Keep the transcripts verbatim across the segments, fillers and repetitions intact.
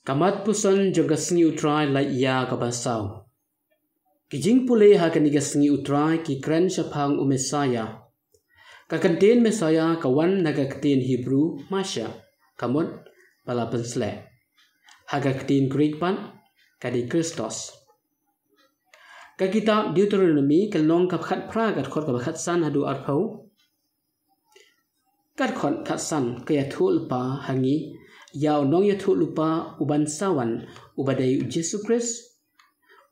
Ka mat puson jong ka sngi U Trai lait ïa kaba saw. Ki jingpule ha kane ka sngi U Trai ki kren shaphang u Messaïah. Ka kyntien Messaïah ka wan na ka ktien Hebrew Mashiach, ka mut ba la pynsleh. Ha ka ktien Greek pat ka dei Christos. Ka kitab Deuteronomy ka lynnong kaba khatphra, ka dkhot kaba khatsan haduh arphew. Ka dkhot khatsan ka ïathuh lypa ha ngi ïa u nongïathuh lypa uban sa wan, uba dei u Jisu Khrist.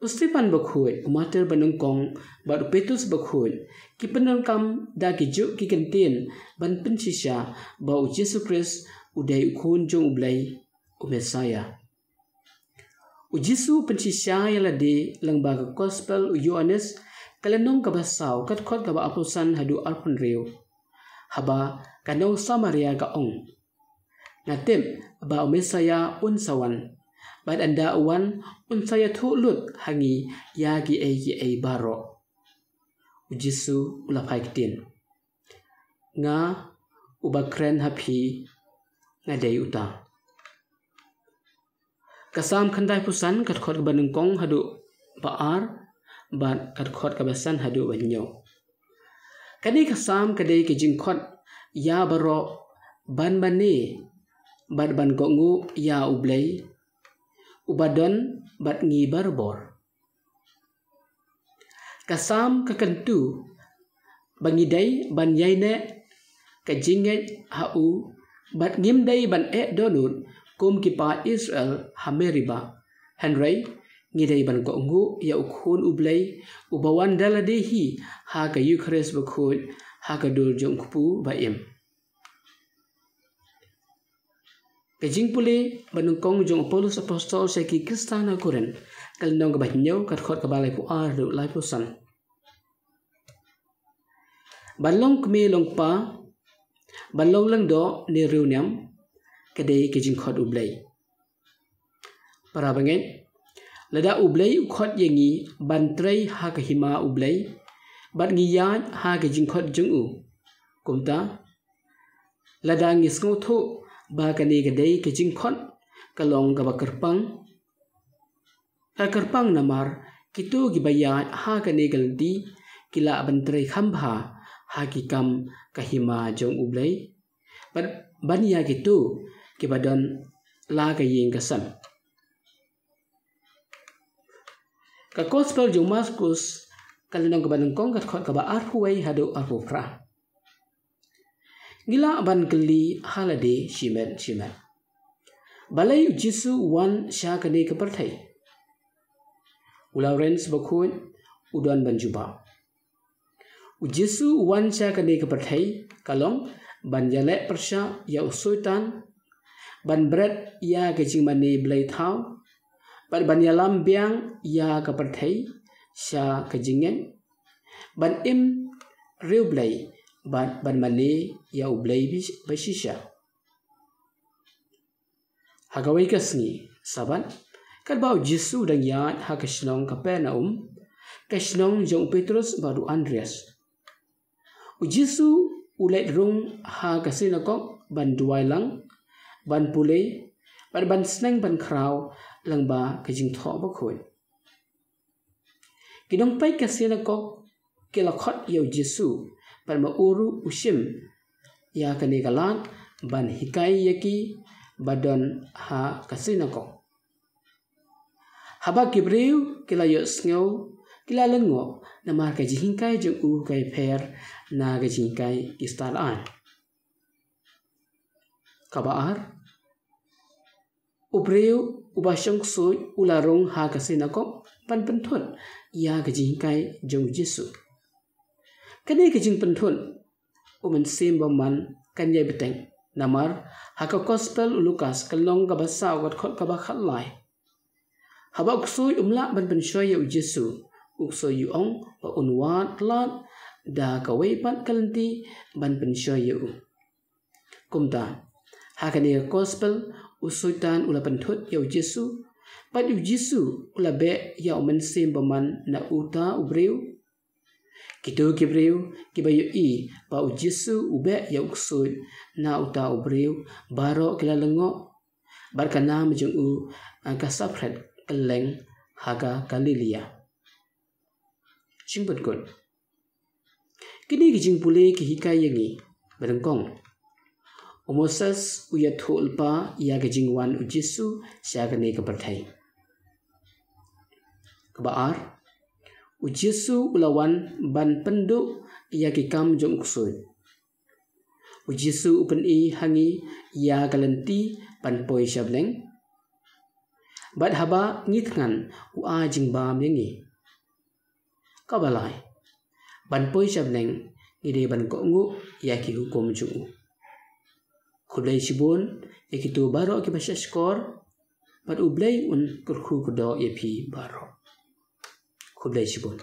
U Stephan Bakhuid, u martir banyngkong, bad u Petrus Bakhuid ki pyndonkam da kijuh ki kyntien ban pynshisha ba u Jisu Khrist u dei u Khun jong U Blei, u Messaïah. U Jisu u pynshisha ïa lade lyngba ka Gospel u Ïoannis, ka lynnong kaba saw, ka dkhot kaba arphew san haduh arphew hynriew. Haba ka nong Samaria ka ong, "Nga tip ba u Messaïah un sa wan, bad ynda u wan un sa ïathuh lut ha ngi ïa kiei kiei baroh." U Jisu u la phai ktien, "Nga uba kren ha phi, nga dei uta." Ka Salm khyndaiphew san, ka dkhot kaba nyngkong haduh ba ar, bad ka dkhot kaba san haduh ba hynñiew. Kane ka Salm ka dei ka jingkhot ïa baroh ban mane bad ban kohnguh ïa U Blei, uba don bad ngi barabor. Ka Salm ka kyntu ba ngi dei ban ïaineh ka jingngeit ha u, bad ngim dei ban eh dohnud kum ki paid Israel ha Meriba. Hynrei ngi dei ban kohnguh ïa u Khun U Blei, uba wan da lade hi ha ka Eukharist bakhuid, ha ka dur jong u Kpu ba im. Ka jingpule banyngkong jong u Paulus Apostol sha ki Khristan ha Korinth, ka lynnong kaba hynñiew, ka dkhot kaba laiphew ar haduh laiphew san. Ban long kmie long kpa, ban long lyngdoh ne riewniam, ka dei ka jingkhot U Blei. Para bangeit, lada U Blei u khot ïa ngi ban trei ha ka hima U Blei, bad ngi ïaid ha ka jingkhot jong u, kumta, lada ngi sngewthuh ba kane ka dei ka jingkhot, ka long kaba kyrpang. Ka kyrpang namar kito kiba ïaid ha kane ka lynti ki lah ban trei kham bha ha ki kam ka hima jong U Blei, bad ban ïa kito kiba don la ka ïing ka sem. Ka Gospel jong u Markus, ka lynnong kaba nyngkong, ka dkhot kaba arphew wei haduh arphew phra. Ngi lah ban kylli ha lade shimet shimet, balei u Jisu u wan sha kane ka pyrthei? U Lawrence Bakhuid u don ban jubab. U Jisu u wan sha kane ka pyrthei ka long ban ïaleh pyrshah ïa u Soitan, ban bret ïa ka jingmane blei thaw, bad ban ïalam biang ïa ka pyrthei sha ka jingngeit, ban im riewblei, bad ban mane ïa U Blei ba shisha. Ha kawei ka sngi Sabbath, katba u Jisu u dang ïaid ha ka shnong Kapernaum, ka shnong jong u Petrus bad u Andreas, u Jisu u leit rung ha ka synagog ban duwai lang, ban pule, bad ban sneng ban khraw lyngba ka Jingthoh Bakhuid. Ki nongpeit ka synagog ki la khot ïa u Jisu, bad ma u ruh u shim ïa kane ka lad ban hikai ïa kiba don ha ka synagog. Haba ki briew ki la ïohsngew, ki la lyngngoh, namar ka jinghikai jong u ka ïapher na ka jinghikai ki stad-aiñ. Kaba ar, u briew uba shong ksuid u la rung ha ka synagog ban pynthut ïa ka jinghikai jong u Jisu. Kane ka jingpynthut u Mynsiem Bymman kan ïai bteng, namar ha ka Gospel u Lukas, ka lynnong kaba saw, ka dkhot kaba khatlai, haba u ksuid um lah ban pynshoi ïa u Jisu, u ksuid u ong ba un wad lad da kawei pat ka lynti ban pynshoi ïa u. Kumta, ha kane ka Gospel, u Soitan u la pynthut ïa u Jisu, bad u Jisu u la beh ïa u Mynsiem Bymman na uta u briew. Kito ki briew kiba ïohi ba u Jisu u beh ïa u ksuid na uta u briew, baroh ki la lyngngoh. bad ka nam jong u, eh, ka saphred kylleng ha ka Galilaïa. Jingpynkut. Kine ki jingpule ki hikai ïa ngi ba nyngkong, u Moses u ïathuh lypa ïa ka jingwan u Jisu sha kane ka pyrthei. Kaba ar, u Jisu u la wan ban pynduh ïa ki kam jong u ksuid. U Jisu u pyni ha ngi ïa ka lynti ban poi sha bneng, bad haba ngi thngan u ai jingbam ïa ngi. Kaba lai, ban poi sha bneng ngi dei ban kohnguh ïa ki hukum jong u. Khublei shibun ïa kito baroh kiba shahshkor, bad U Blei un kyrkhu kyrdoh ïa phi baroh. Khublei shibun.